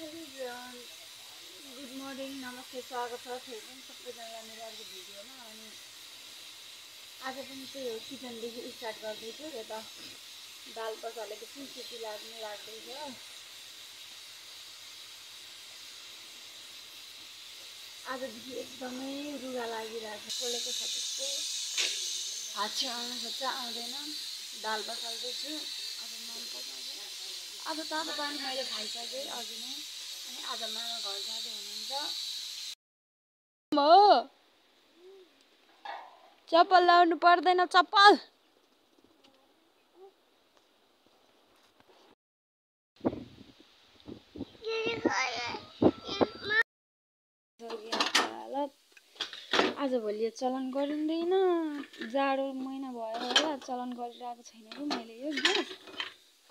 Good morning, नमस्ते, स्वागत छ फेरि पनि सबैजनालाई मेरो अर्को भिडियोमा। अनि आज पनि त्यही हो, किचनदेखि स्टार्ट गर्दैछु। यता दाल बसालेको छु, सिटी लाग्दैछ। आजदेखि एकदमै रुगा लागिरहेको छ, पोलेको छ त्यस्तो। हात चाहिँ आउनु खोज्छ, आउँदैन। दाल बसाल्दैछु, अब मन पकाउँदैन। आज तातो पानी मैले खाइसकेँ अघि नै। अनि आज मामा घर जाँदै हुनुहुन्छ। हो, चप्पल लाउनु पर्दैन, चप्पल आजभोलि चलन गरिँदैन। जाडो महिना भयो होला, चलन गरिरहेको छैन कि मैले यो ग्यास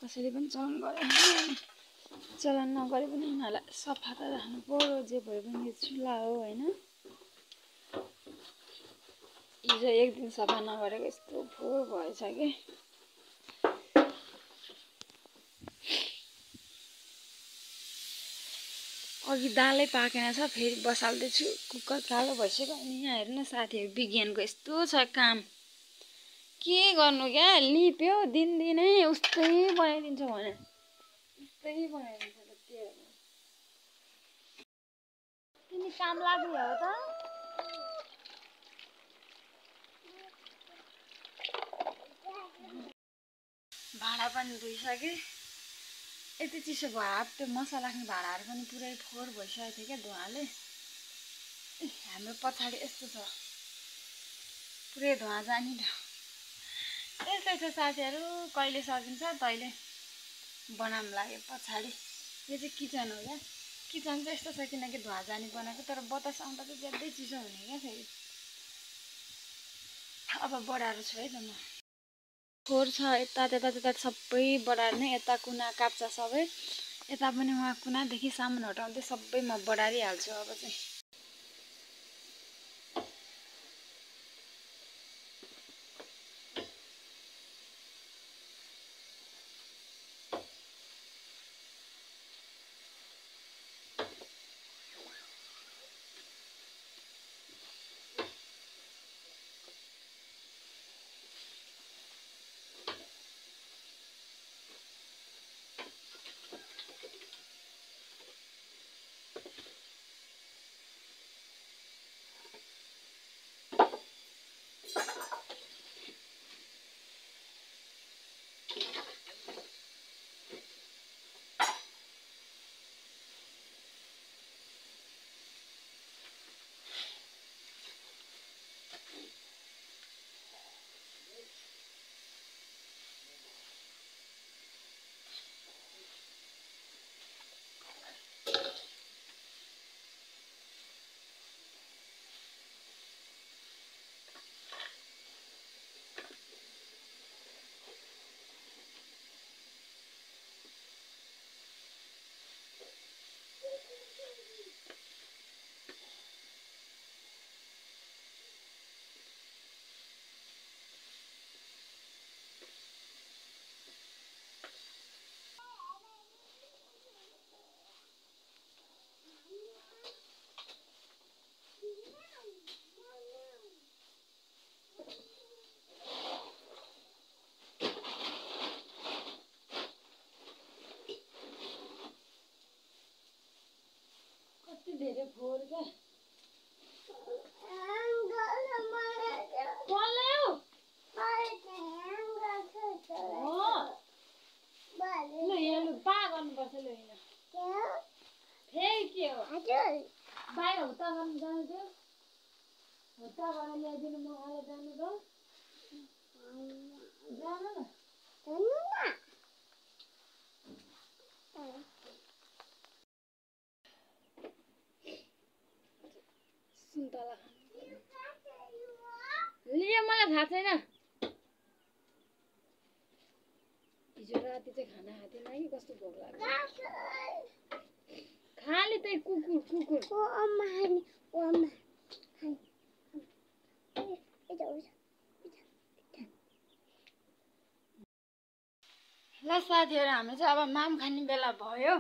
कसैले पनि चलन गरेन। चलन नगरे पनि उनीहरूलाई सफा त राख्नु पर्यो, जे भए पनि यो चुल्हा हो होइन। हिजो एक दिन सफा नगरेको यस्तो फोहोर भएछ कि। अघि दालै पाकेन छ, फेरि बसाल्दैछु। कुकर कालो भइसक्यो। अनि यहाँ हेर्नु साथीहरू, विज्ञानको यस्तो छ काम। के गर्नु क्या, लिप्यो दिनदिनै उस्तै बनाइदिन्छ भने उस्तै बनाइदिन्छ। त के तिमी काम लाग्यो हो त। भाँडा पनि धोइसकेँ। यति चिसो भयो, त्यो मसला राख्ने भाँडाहरू पनि पुरै फोहोर भइसकेको थियो क्या धुवाले। हाम्रो पछाडि यस्तो छ, पुरै धुवा जाने। यस्तै छ साथीहरू, कहिले सकिन्छ तैले बनाउनु लाग्यो पछाडि। यो चाहिँ किचन हो क्या। किचन चाहिँ यस्तो छ किनकि धुवा जाने बनाएको, तर बतास आउँदा चाहिँ ज्यादै चिसो हुने क्या फेरि। अब बढाएर छु है त म। फोहोर छ यता त्यता सबै बढाएर नै, यता कुना काप्चा सबै, यता पनि उहाँ कुनादेखि सामान हटाउँदै सबै म बढारिहाल्छु अब चाहिँ। धेरै फोहोर क्या। पा गर्नुपर्छ ल होइन फेरि के हो बाहिर हुत्ता गर्नु जानु थियो, हुत्ता गरेर ल्याइदिनु मगाएर जानु त जानु न। सुन्तला लियो, मलाई थाहा छैन। हिजो राति चाहिँ खाना खाएको थिएन कि कस्तो भोक लाग्यो। खाली त्यही कुकुर ल साथीहरू, हामी चाहिँ अब माम खाने बेला भयो।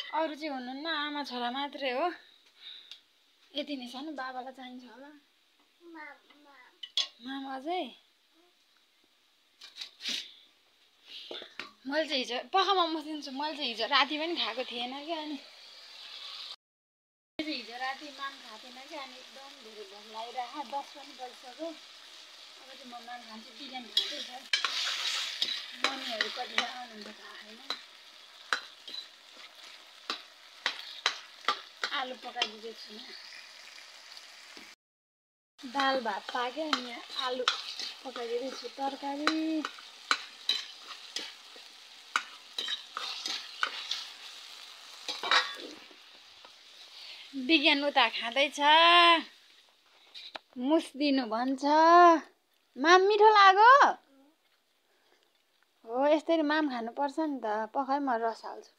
अरू चाहिँ हुनुहुन्न, आमा छोरा मात्रै हो। यति नै सानो बाबालाई चाहिन्छ होला। मामा अझै मैले चाहिँ हिजो पखामा मसिन्छु। मैले चाहिँ हिजो राति पनि खाएको थिएन क्या। अनि हिजो राति माम खाएको थिएन क्या। अनि एकदम धेरै भोक लागिरहेको 10 पनि बजिसक्यो। अब चाहिँ म माम खान्छु। बिरियानी खाँदैछ। मम्मीहरू कतिखेर आउनुहुन्छ थाहा छैन। आलु पकाइदिँदैछु म। दाल भात पाक्यो अनि यहाँ आलु पकाइदिँदैछु। तरकारी बिज्ञान उता खाँदैछ। मुस दिनु भन्छ। माम मिठो लाग्यो हो। यसरी माम खानुपर्छ नि त। पकाइ म रस हाल्छु।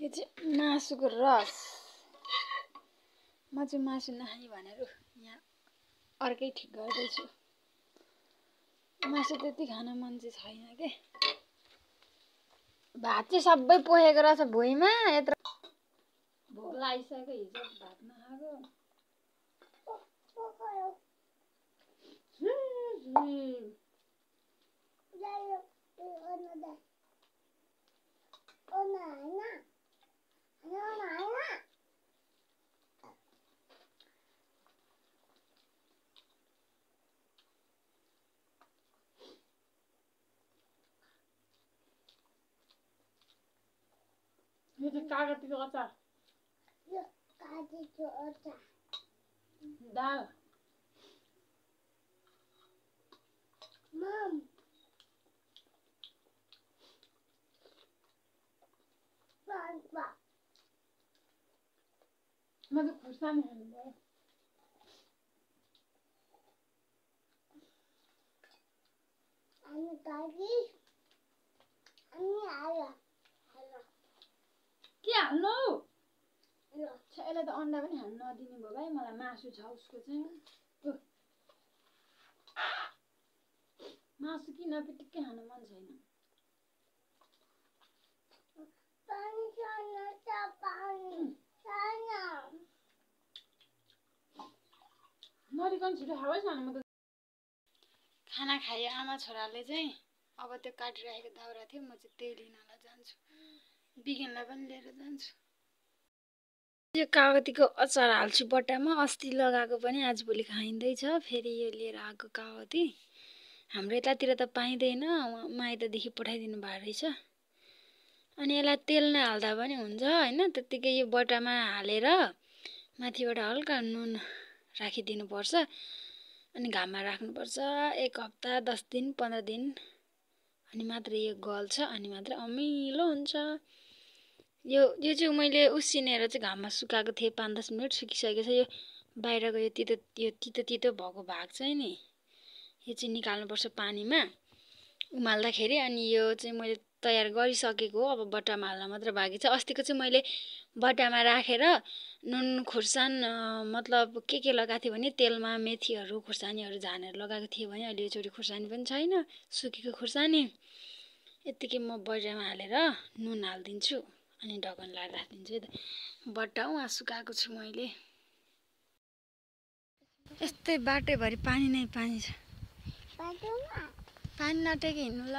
यो चाहिँ मासुको रस। म चाहिँ मासु नखाने भनेर यहाँ अर्कै ठिक गर्दैछु। मासु त्यति खान मन चाहिँ छैन के। भात चाहिँ सबै पोखेको रहेछ भुइँमा। यत्रो भोक लागिसक्यो। हिजो भात नखाएको। यो चाहिँ कागतीको अचार। दाल म त खुर्सानी खानु भयो। के हाल्नु? यसलाई त अन्डा पनि हाल्नु नदिने भयो भाइ। मलाई मासु छ उसको चाहिँ। मासु किन पिटिक्कै खान मन छैन। नरिकन छिटो खाओस् न। म त खाना खायो आमा छोराले चाहिँ। अब त्यो काटिराखेको दाउरा थियो। म चाहिँ त्यही लिनलाई जान्छु। बिगेनलाई पनि लिएर जान्छु। यो कागतीको अचार हाल्छु बट्टामा। अस्ति लगाएको पनि आजभोलि खाइँदैछ। फेरि यो लिएर आएको कागती। हाम्रो यतातिर त पाइँदैन। माइतदेखि पठाइदिनु भएको रहेछ। अनि यसलाई तेल नहाल्दा पनि हुन्छ होइन। त्यत्तिकै यो बट्टामा हालेर माथिबाट हल्का नुन राखिदिनुपर्छ। अनि घाममा राख्नुपर्छ 1 हप्ता 10 दिन 15 दिन। अनि मात्र यो गल्छ। अनि मात्र अमिलो हुन्छ। यो चाहिँ मैले उसिनेर चाहिँ घाममा सुकाएको थिएँ। 5-10 मिनट सुकिसकेको छ। यो बाहिरको यो तितो भएको भाग चाहिँ नि यो चाहिँ निकाल्नुपर्छ पानीमा उमाल्दाखेरि। अनि यो चाहिँ मैले तयार गरिसकेको हो। अब बट्टामा हाल्न मात्र बाँकी छ। अस्तिको चाहिँ मैले बट्टामा राखेर नुन खुर्सान मतलब के लगाएको थिएँ भने तेलमा मेथीहरू खुर्सानीहरू झानेर लगाएको थिएँ भने अहिले योचोटि खुर्सानी पनि छैन। सुकेको खुर्सानी। यत्तिकै म बट्टामा हालेर नुन हालिदिन्छु। अनि ढकन लगाएर राखिदिन्छु। बट्टा उहाँ सुकाएको छु मैले। यस्तै बाटैभरि पानी नै पानी छ। पानी नटेकी हिँड्नु ल।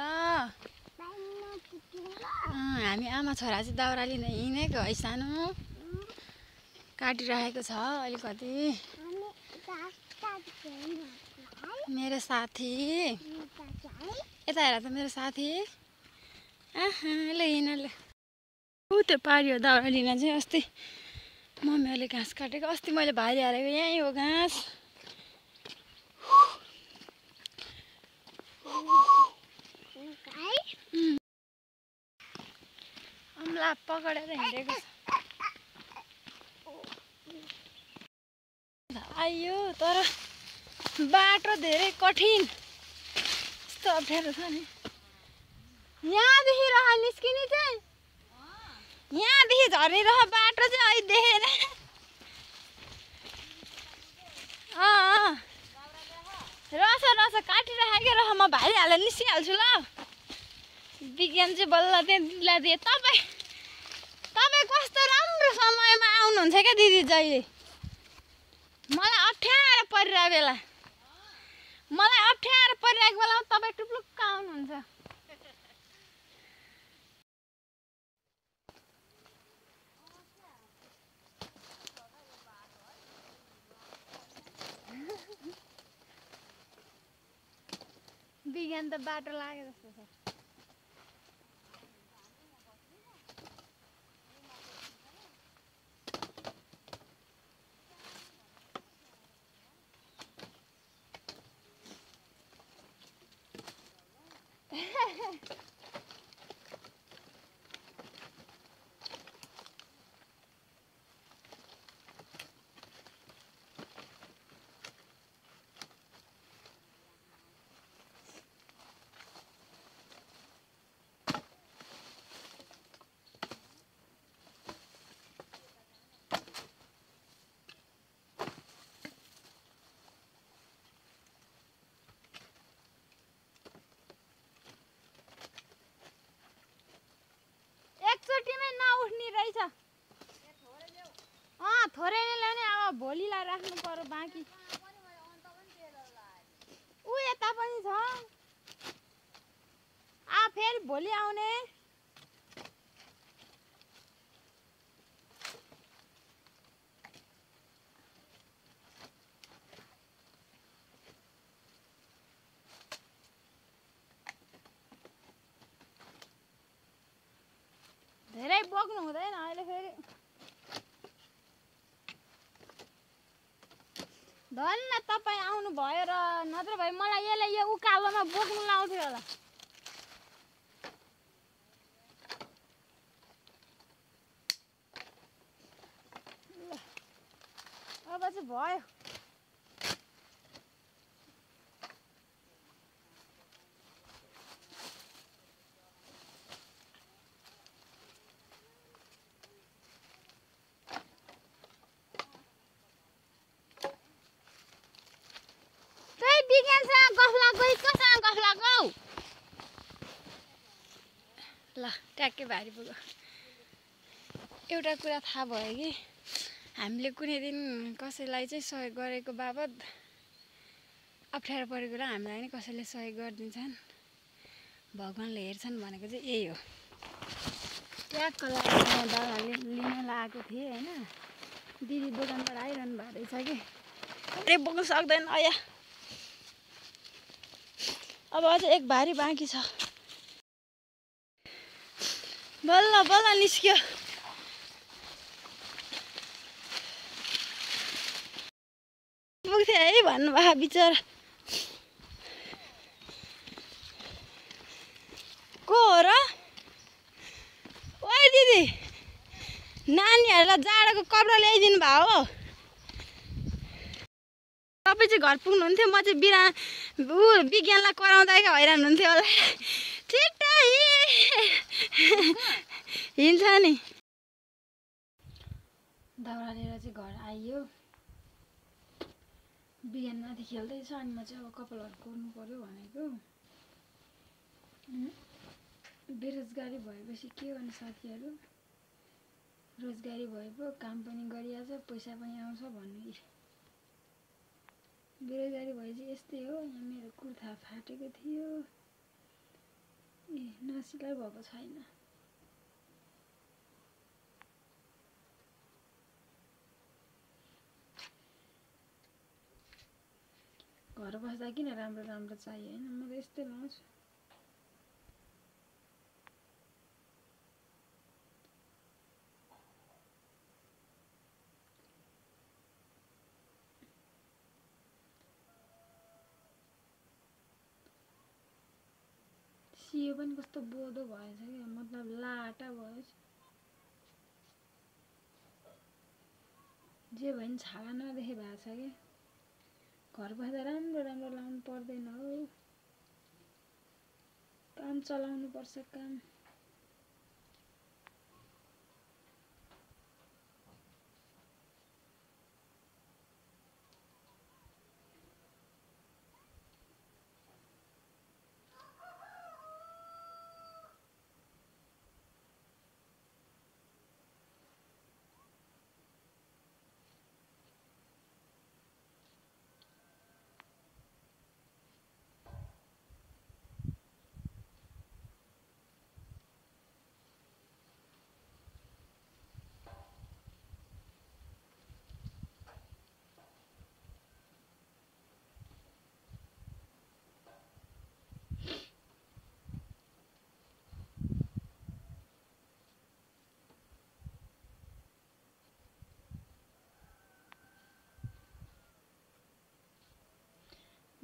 हामी आमा छोरा चाहिँ दाउरा लिन हिँडेको है। सानो काटिराखेको छ अलिकति। मेरो साथी यता हेर त मेरो साथी। ल हिँड ल। त्यो पारियो दाउरा लिन चाहिँ। अस्ति मम्मीहरूले घाँस काटेको। अस्ति मैले भारी हालेको यहीँ हो घाँस। अम्ला पकडेर हिँडेको आइयो। तर बाटो धेरै कठिन। यस्तो अप्ठ्यारो छ नि। यहाँदेखि रह निस्किने चाहिँ यहाँदेखि झरिरह बाटो चाहिँ अहिले देखेन। रस काटिराखेको रह। म भाइ हालेर निस्किहाल्छु ल। विज्ञान चाहिँ बल्ल त्यहाँ दिला दिए। तपाईँ हुन्छ क्या दिदी जहिले मलाई अप्ठ्यारो परिरहेको बेला तपाईँ टुप्लुक्क आउनुहुन्छ विज्ञान त बाटो लाग्यो जस्तो छ एकचोटिमै नउठ्ने रहेछ थोरै नै ल्याउने अब भोलिलाई राख्नु पर्यो बाँकी ऊ यता पनि छ फेरि भोलि आउने धेरै बोक्नु हुँदैन अहिले फेरि धन्न तपाईँ आउनु भयो र नत्र भए मलाई यसले यो उकालोमा बोक्नु लाउँथ्यो होला अब चाहिँ भयो ल ट्याक्कै भारी पुग्यो एउटा कुरा थाहा भयो कि हामीले कुनै दिन कसैलाई चाहिँ सहयोग गरेको बाबत अप्ठ्यारो परेको र हामीलाई नै कसैले सहयोग गरिदिन्छन् भगवान्ले हेर्छन् भनेको चाहिँ यही हो ट्याक्क दादाले लिन लागेको थिएँ होइन दिदी दोकानबाट आइरहनु भएको रहेछ कि अरे बोक्नु सक्दैन अया अब अझ एक भारी बाँकी छ बल्ल बल्ल निस्क्यो पुग्थ्यो है भन्नुभयो बिचरा को हो र ओइ दिदी नानीहरूलाई जाडोको कपडा ल्याइदिनु भयो हो तपाईँ चाहिँ घर पुग्नुहुन्थ्यो म चाहिँ विज्ञानलाई कराउँदा हैरान हुन्थ्यो होला छिट्टै हिँड्छ नि दाउरा लिएर चाहिँ घर आइयो विज्ञानमाथि खेल्दैछ अनि म चाहिँ अब कपालहरू कोर्नु पर्यो भनेको बेरोजगारी भएपछि के गर्ने साथीहरू रोजगारी भए पो काम पनि गरिहाल्छ पैसा पनि आउँछ भन्नु बेरोजगारी भएपछि यस्तै हो यहाँ मेरो कुर्ता फाटेको थियो नासिलाई भएको छैन घर बस्दा किन राम्रो राम्रो चाहियो हैन म त यस्तै लाउँछु सियो पनि कस्तो बोधो भएछ क्या मतलब लाटा भएछ जे भयो नि छाला नदेखे भएको छ क्या घर बस्दा राम्रो राम्रो लाउनु पर्दैन हो काम चलाउनु पर्छ काम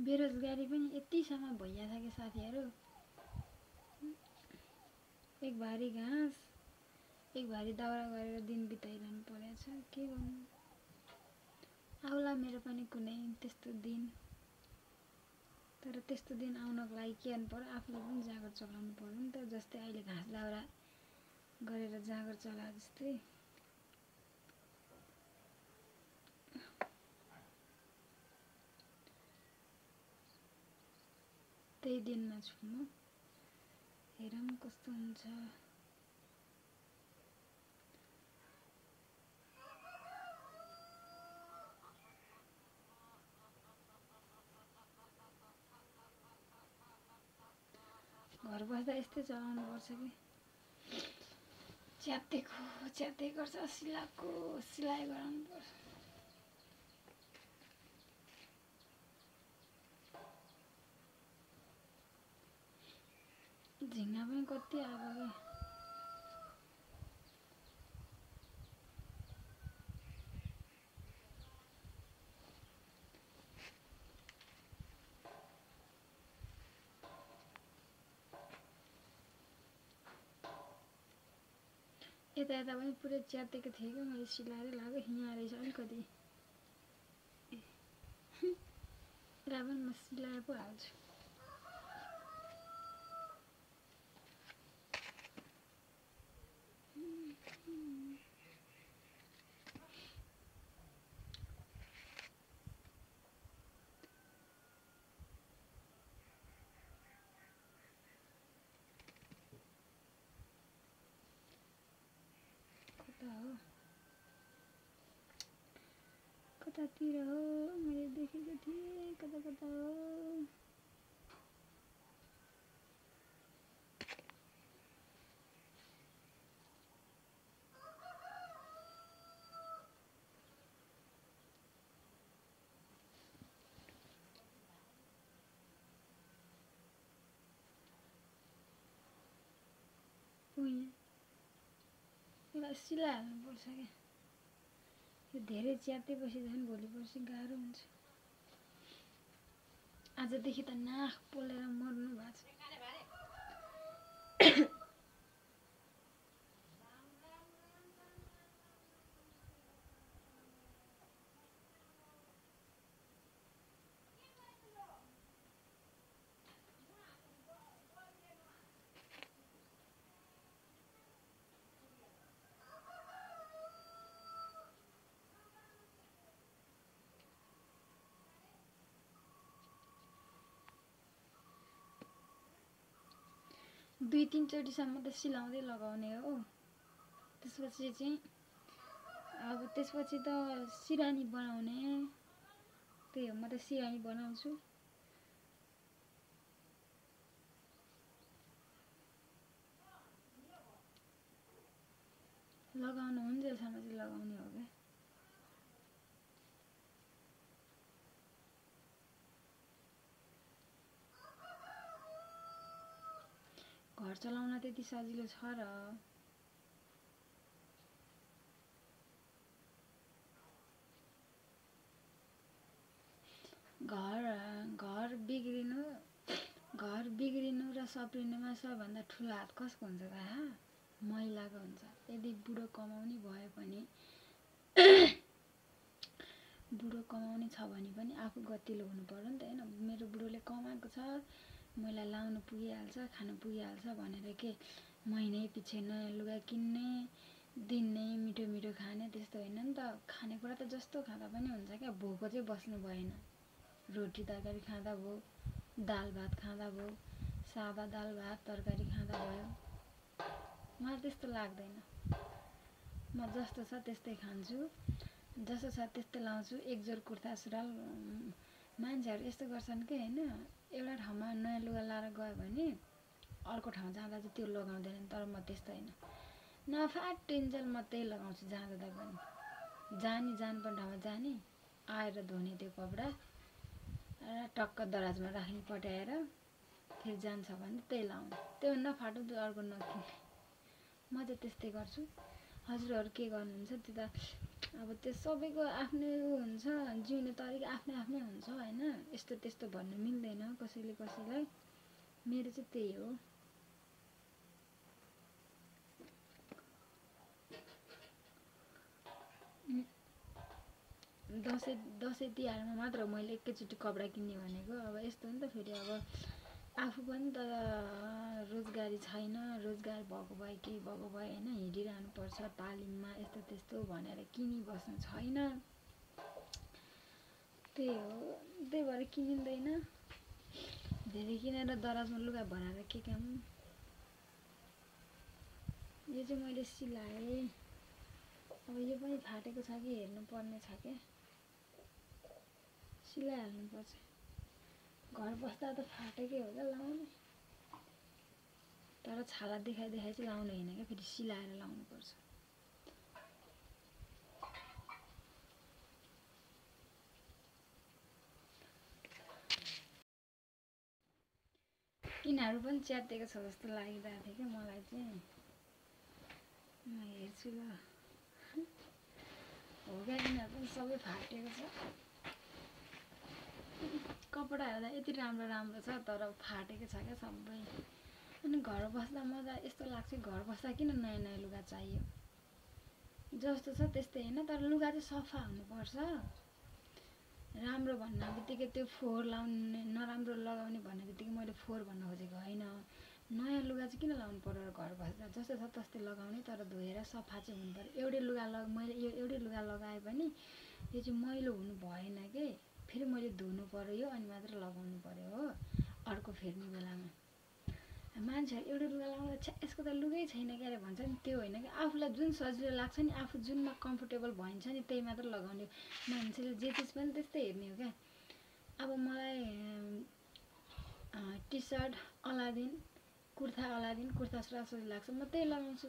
बेरोजगारी पनि यतिसम्म भइया छ कि साथीहरू, एक भारी घाँस एक भारी दाउरा गरेर दिन बिताइरहनु परेछ। के गर्नु, आउला मेरो पनि कुनै त्यस्तो दिन। तर त्यस्तो दिन आउनको लागि के गर्नु पर्यो, आफूले पनि जाँगर चलाउनु पर्यो नि त। जस्तै अहिले घाँस दाउरा गरेर जाँगर चलाए जस्तै। त्यही दिनमा छु म, हेरौँ कस्तो हुन्छ। घर बस्दा यस्तै चलाउनु पर्छ कि, च्यात्दै गर्छ, सिलाइ गराउनु पर्छ। झिङ्गा पनि कति आएको कि, यता पनि पुरै च्यातेको थिएँ कि मैले, सिलाएर लाग्यो। यहाँ रहेछ अलिकति, यसलाई पनि म सिलाएर पो हाल्छु। कतातिर हो मैले देखेको थिएँ, कता हो। यसलाई सिलाइहाल्नुपर्छ क्या, यो धेरै च्यातेपछि झन् भोलि पर्सि गाह्रो हुन्छ। आजदेखि त नाक पोलेर मर्नु भएको छ। दुई तीन चोटिसम्म त सिलाउँदै लगाउने हो। त्यसपछि चाहिँ अब त्यसपछि त सिरानी बनाउने। त्यही हो, म त सिरानी बनाउँछु। लगाउनु हुन्जेलसम्म चाहिँ लगाउने हो क्या। घर चलाउन त्यति सजिलो छ र। घर बिग्रिनु र सप्रिनुमा सबभन्दा ठुलो हात कसको हुन्छ थाहा? महिलाको हुन्छ। यदि बुढो कमाउने भए पनि बुढो कमाउने छ भने पनि आफू गतिलो हुनु पर्यो नि त हैन। मेरो बुढोले कमाएको छ, मलाई लाउनु पुगिहाल्छ, खानु पुगिहाल्छ भनेर के महिनै पछि नयाँ लुगा किन्ने, दिनै मिठो मिठो खाने त्यस्तो होइन नि त। खानेकुरा त जस्तो खाँदा पनि हुन्छ क्या, भोको चाहिँ बस्नु भएन। रोटी तरकारी खाँदा भयो, दाल भात खाँदा भयो, सादा दाल भात तरकारी खाँदा भयो। मलाई त्यस्तो लाग्दैन। म जस्तो छ त्यस्तै खान्छु, जस्तो छ त्यस्तै लाउँछु। एक जोर कुर्ता सुरुवाल मान्छेहरू यस्तो गर्छन् कि हैन, एउटा ठाउँमा नयाँ लुगा लाएर गयो भने अर्को ठाउँ जाँदा चाहिँ त्यो लगाउँदैनन्। तर म त्यस्तो होइन, नफाटिन्जेल म त्यही लगाउँछु जाँदा पनि। जानुपर्ने ठाउँमा जाने, आएर धुने त्यो कपडा र टक्क दराजमा राख्ने पट्याएर, फेरि जान्छ भने त्यही लाउने। त्यो नफाटौँ त्यो अर्को नकिन्ने। म चाहिँ त्यस्तै गर्छु। हजुरहरू के गर्नुहुन्छ त्यो त अब त्यो सबैको आफ्नै हुन्छ जिउने तरिका आफ्नै आफ्नै हुन्छ हैन यस्तो त्यस्तो भन्नु मिल्दैन कसैले कसैलाई मेरो चाहिँ त्यही हो दसैँ तिहारमा मात्र मैले एकैचोटि कपडा किन्ने भनेको अब यस्तो हो नि त फेरि अब आफू पनि त रोजगारी छैन रोजगार भएको भए केही भएको भए हैन हिँडिरहनु पर्छ तालिममा यस्तो त्यस्तो भनेर किनिबस्नु छैन त्यही हो त्यही भएर किनिँदैन धेरै किनेर दराजमा लुगा भराएर के काम यो चाहिँ मैले सिलाएँ अब यो पनि फाटेको छ कि हेर्नु पर्ने छ के सिलाइहाल्नु पर्छ घर बस्दा त फाटेकै हो क्या लाउने तर छाला देखाइ चाहिँ लाउने हैन क्या फेरि सिलाएर लाउनु पर्छ यिनीहरू पनि च्यातिएको छ जस्तो लागिरहेको थियो क्या मलाई चाहिँ म हेर्छु ल हो क्या यिनीहरू पनि सबै फाटेको छ कपडा हेर्दा यति राम्रो राम्रो छ तर फाटेको छ क्या सबै अनि घर बस्दा मजा यस्तो लाग्छ घर बस्दा किन नयाँ नयाँ लुगा चाहियो जस्तो छ त्यस्तै हैन तर लुगा चाहिँ सफा हुनुपर्छ राम्रो भन्ने बित्तिकै त्यो फोहोर लाउने नराम्रो लगाउने भन्ने बित्तिकै मैले फोहोर भन्न खोजेको होइन नयाँ लुगा चाहिँ किन लाउनु पर्यो घर बस्दा जस्तो छ त्यस्तै लगाउने तर धोएर सफा चाहिँ हुनु पर्यो एउटै लुगा मैले यो एउटै लुगा लगाए पनि यो चाहिँ मैलो हुनु भएन के फेरि मैले धुनु पर्यो अनि मात्र लगाउनु पर्यो हो अर्को फेर्ने बेलामा मान्छेहरू एउटै लुगा लगाउँदा छ्या यसको त लुगै छैन क्या भन्छ नि त्यो होइन कि आफूलाई जुन सजिलो लाग्छ नि आफू जुनमा कम्फोर्टेबल भइन्छ नि त्यही मात्र लगाउने मान्छेले जे चिज पनि त्यस्तै हेर्ने हो क्या अब मलाई T short Aladdin kurta Aladdin kurta सुरा सजिलो लाग्छ म त्यही लगाउँछु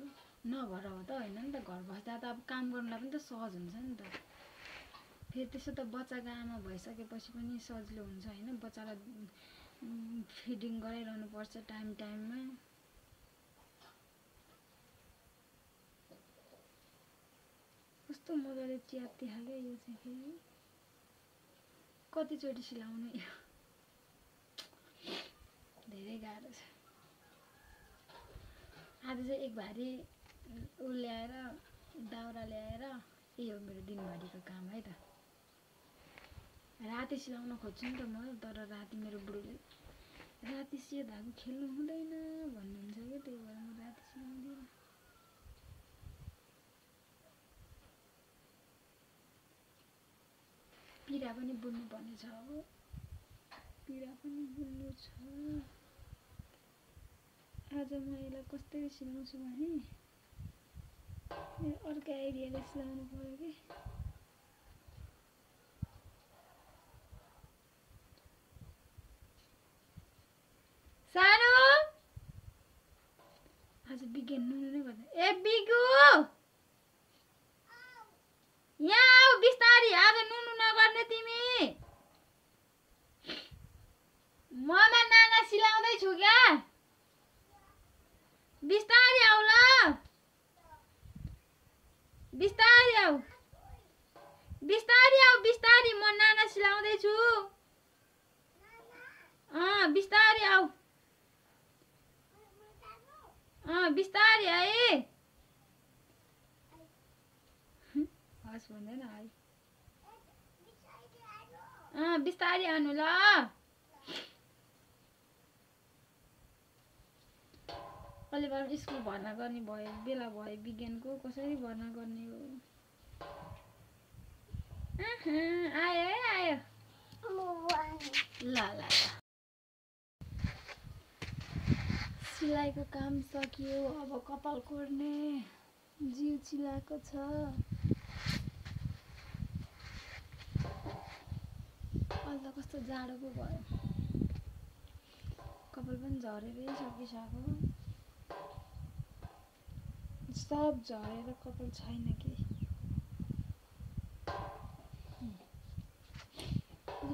नभएर हो त होइन नि त घर बस्दा त अब काम गर्नलाई पनि त सहज हुन्छ नि त फेरि त्यसो त बच्चाको आमा भइसकेपछि पनि सजिलो हुन्छ होइन बच्चालाई फिडिङ गराइरहनु पर्छ टाइम टाइममा कस्तो मजाले च्यातिहाल्यो यो चाहिँ फेरि कतिचोटि सिलाउनु धेरै गाह्रो छ आज चाहिँ एक भारी उ ल्याएर दाउरा ल्याएर यही हो मेरो दिनभरिको काम है त राति सिलाउन खोज्छु नि त म तर राति मेरो बुढोले राति सियो धागो खेल्नु हुँदैन भन्नुहुन्छ क्या त्यही भएर म राति सिलाउँदिनँ पिरा पनि बुन्नु पर्ने छ अब पिरा पनि बुन्नु छ आज म यसलाई कसरी सिलाउँछु भने अर्को आइडियाले सिलाउनु पर्यो कि सानो आज बिगेन नुनु नै गर्दा ए बिगु यहाँ आऊ बिस्तारी आज नुनु नगर्ने तिमी ममा नाना सिलाउँदै छु क्या बिस्तारी आऊ ल बिस्तारी आऊ बिस्तारी म नाना सिलाउँदै छु बिस्तारी आऊ बिस्तारी आए हस भन्दैन आइ बिस्तारी आउनु ल अलि बार स्कुल भर्ना गर्ने भयो बेला भयो विज्ञानको कसरी भर्ना गर्ने हो आयो है आयो ल ल सिलाइको काम सकियो अब कपाल कोर्ने जिउ चिलाएको छ अहिले त कस्तो जाडो पो भयो कपाल पनि झरेरै सकिसक्यो सब झरेर कपाल छैन कि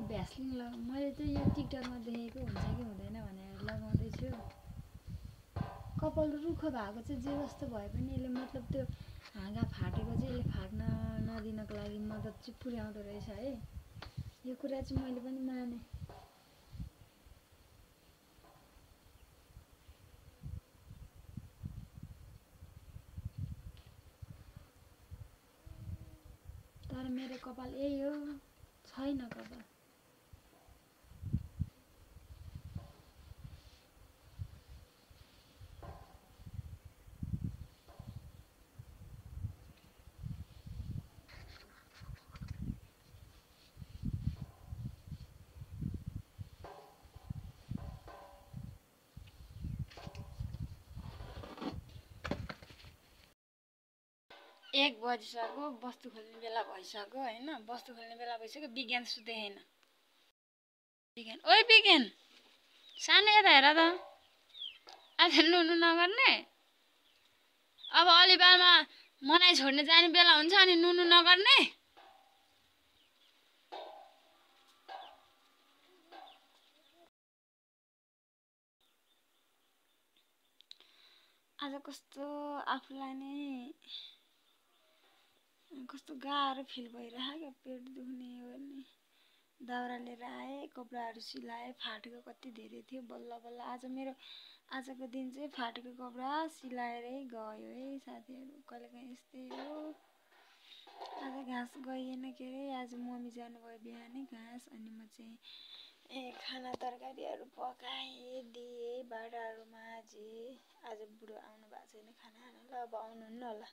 भ्यासलिन मैले चाहिँ यो टिकटकमा देखेको हुन्छ कि हुँदैन भनेर लगाउँदैछु कपाल रुखो भएको चाहिँ जे जस्तो भए पनि यसले मतलब त्यो हाँगा फाटेको चाहिँ यसले फाट्न नदिनको लागि मद्दत चाहिँ पुर्याउँदो रहेछ है। यो कुरा चाहिँ मैले पनि माने। तर मेरो कपाल यही हो, छैन कपाल। एक बजिसक्यो, बस्तु खोल्ने बेला भइसक्यो होइन। बस्तु खोल्ने बेला भइसक्यो, विज्ञान सुतेन। विज्ञान, ओइ विज्ञान सानो यता हेर त, आज नुनु नगर्ने। अब अलिबारमा मनाइ छोड्ने जाने बेला हुन्छ अनि नुनु नगर्ने। आज कस्तो आफूलाई नै कस्तो गाह्रो फिल भइरहेको, पेट दुख्ने गर्ने। दाउरा लिएर आएँ, कपडाहरू सिलाएँ, फाटेको कति धेरै थियो। बल्ल बल्ल आज मेरो आजको दिन चाहिँ फाटेको कपडा सिलाएरै गयो है साथीहरू। कहिलेकाहीँ यस्तै हो। आज घाँस गइएन के अरे, आज मम्मी जानुभयो बिहानै घाँस। अनि म चाहिँ खाना तरकारीहरू पकाएँ, दिएँ, भाँडाहरू माझेँ। आज बुढो आउनु भएको छैन खाना खान, ल अब आउनुहुन्न होला।